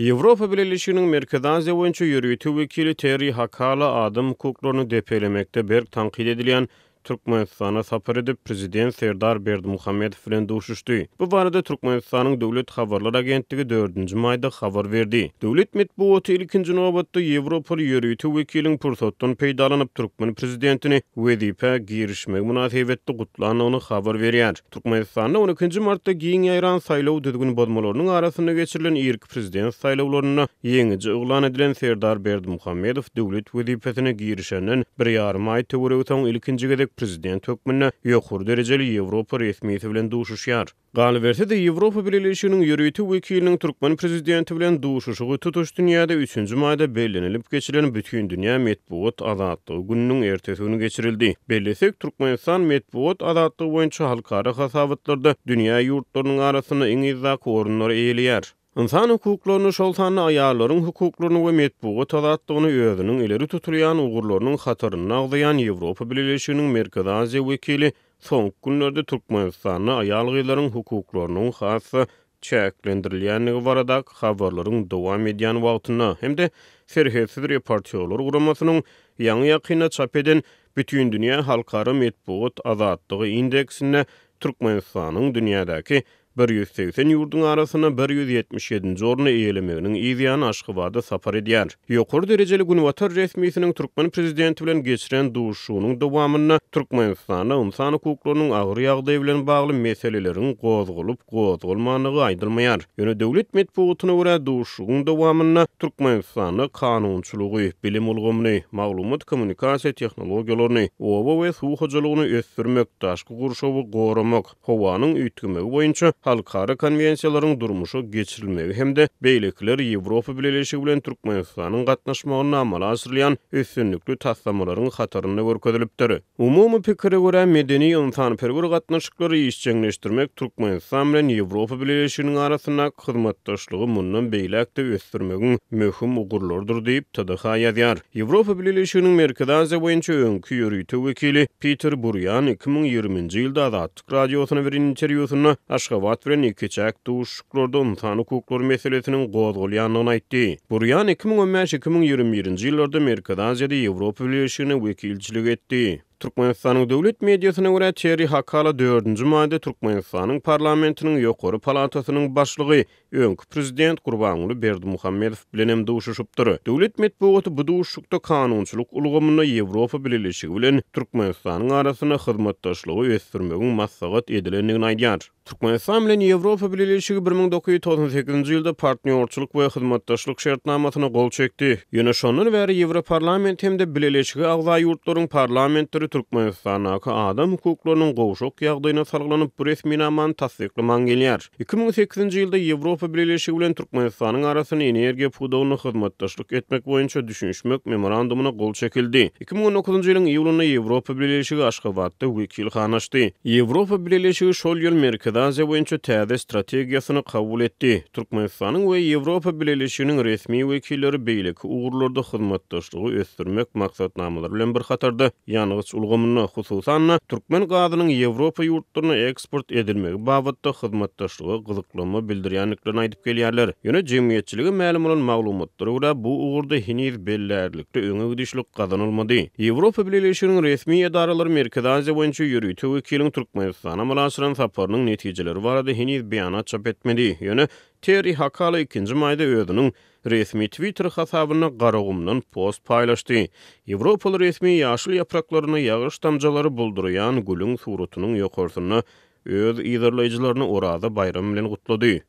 Ýewropa Bileleşiginiň Merkezi Aziýa boýunça ýörite wekili Terri Hakala adam hukuklaryny depelemekde berk tankyt edilýän Türkmenistana sapar edip, prezident Serdar Berdimuhamedow bilen duşuşdy. Bu barada Türkmenistanyň Döwlet habarlar agentligi dördünji maýda habar berdi. Döwlet metbugaty ilkinji nobatda ýewropaly ýörite wekiliň pursatdan peýdalanyp, türkmen prezidentini wezipä girişmegi mynasybetli gutlandygyny habar berýär. Türkmenistanda on ikinji martda giň ýaýran saýlaw düzgün bozmalarynyň arasynda geçirilen irki prezident saýlawlarynda ýeňiji yglan edilen Serdar Berdimuhamedow döwlet wezipesine girişenden bir ýarym aý töweregi soň ilkinji gezek prezident hökmünde ýokary derejeli ýewropa resmisi bilen duşuşýar. Galyberse-de, Ýewropa Bileleşiginiň ýörite wekiliniň türkmen prezidenti bilen duşuşygy tutuş dünýäde üçünji maýda bellenilip geçilen Bütindünýä metbugat azatlygy gününiň ertesi güni geçirildi. Bellesek, Türkmenistan metbugat azatlygy boýunça halkara hasabatlarda dünýä ýurtlarynyň arasynda iň yzdaky orunlary eýeleýär. Ynsan hukuklaryny, şol sanda aýallaryň hukuklaryny we metbugat azatlygyny özüniň ileri tutulýan ugurlarynyň hatarynda agzaýan Ýewropa Bileleşiginiň Merkezi Aziýa wekili soňky günlerde Türkmenistanda aýal-gyzlaryň hukuklarynyň has-da çäklendirilýändigi baradaky habarlaryň dowam edýän wagtynda hem-de Serhetsiz reportýorlar guramasynyň ýaňy-ýakynda çap eden Bütindünýä halkara metbugat azatlygy indeksinde Türkmenistanyň dünýädäki 180 ýurduň arasynda 177-nji orny eýelemeginiň yz ýany Aşgabada sapar edýär. Ýokary derejeli günbatar resmisiniň türkmen prezidenti bilen geçiren duşuşygynyň dowamynda Türkmenistanda ynsan hukuklarynyň agyr ýagdaýy bilen bagly meseleleriň gozgalyp gozgalmandygy aýdylmaýar. Ýöne döwlet metbugatyna görä, duşuşygyň dowamynda Türkmenistanda kanunçylygy, bilim ulgamyny, maglumat-kommunikasiýa tehnologiýalaryny, oba we suw hojalygyny ösdürmek, daşky gurşawy goramak, howanyň üýtgemegi boýunça halkara konwensiýalaryň durmuşa geçirilmegi hem-de beýlekiler Ýewropa Bileleşigi bilen Türkmenistanyň gatnaşmagynda amala aşyrylýan üstünlikli taslamalaryň hatarynda görkezilipdir. Umumy pikire görä, medeni-ynsanperwer gatnaşyklary işjeňleşdirmek Türkmenistan bilen Ýewropa Bileleşiginiň arasyndaky hyzmatdaşlygy mundan beýläk-de ösdürmegiň möhüm ugurlarydyr diýip, TDH ýazýar. Ýewropa Bileleşiginiň Merkezi Aziýa boýunça öňki ýörite wekili Piter Burýan 2020-nji ýylda Azatlyk Radiosyna beren interwýusynda Aşgabat bilen ikiçäk duşuşyklarda ynsan hukuklary meselesiniň gozgalýandygyny aýtdy. Burýan 2015, 2021-nji ýyllarda Merkezi Aziýada Ýewropa Bileleşigine wekilçilik etdi. Türkmenistanyň döwlet mediasyna görä, Terri Hakala dördünji maýda Türkmenistanyň parlamentiniň ýokary palatasynyň başlygy, öňki prezident Gurbanguly Berdimuhamedow bilen hem duşuşypdyr. Döwlet metbugaty bu duşuşykda kanunçylyk ulgamynda Ýewropa Bileleşigi bilen Türkmenistanyň arasynda hyzmatdaşlygy ösdürmegiň maslahat edilendigini aýdýar. Türkmenistan bilen Ýewropa Bileleşigi 1998-nji ýylda Partnýorçylyk we hyzmatdaşlyk şertnamasyna gol çekdi. Ýöne şondan bäri Ýewroparlament hem-de Bileleşige agza ýurtlaryň parlamentleri Türkmenistandaky adam hukuklarynyň gowşak ýagdaýyna salgylanyp bu resminamany tassyklaman gelýär. 2008-nji ýylda Ýewropa Bileleşigi bilen Türkmenistanyň arasynda energiýa pudagynda hyzmatdaşlyk etmek boýunça düşünişmek memorandumyna gol çekildi. 2019-njy ýylyň iýulynda Ýewropa Bileleşigi Aşgabatda wekilhana açdy. Ýewropa Bileleşigi şol ýyl Merkezi Aziýa boýunça täze strategiýasyny kabul etdi. Türkmenistanyň we Ýewropa Bileleşiginiň resmi wekilleri beýleki ugurlarda hyzmatdaşlygy ösdürmek maksatnamalary bilen bir hatarda, ýangyç ulgamynda, hususan-da, türkmen gazynyň Ýewropa ýurtlaryna eksport edilmegi babatda hyzmatdaşlyga gyzyklanma bildirýändiklerini aýdyp gelýärler. Ýöne jemgyýetçilige mälim bolan maglumatlara görä, bu ugurda heniz bellärlikli öňe gidişlik gazanylmady. Ýewropa Bileleşiginiň resmi edaralary Merkezi Aziýa boýunça ýörite wekiliň Türkmenistana amala aşyran saparynyň netijeleri barada heniz beýanat çap etmedi. Ýöne Terri Hakala ikinji maýda özüniň resmi Twitter hasabynda Garagumdan post paýlaşdy. Ýewropaly resmi ýaşyl ýapraklarynda ýagyş damjalary bulduraýan gülüň suratynyň ýokarsynda öz yzarlaýjylaryny Oraza baýramy bilen gutlady.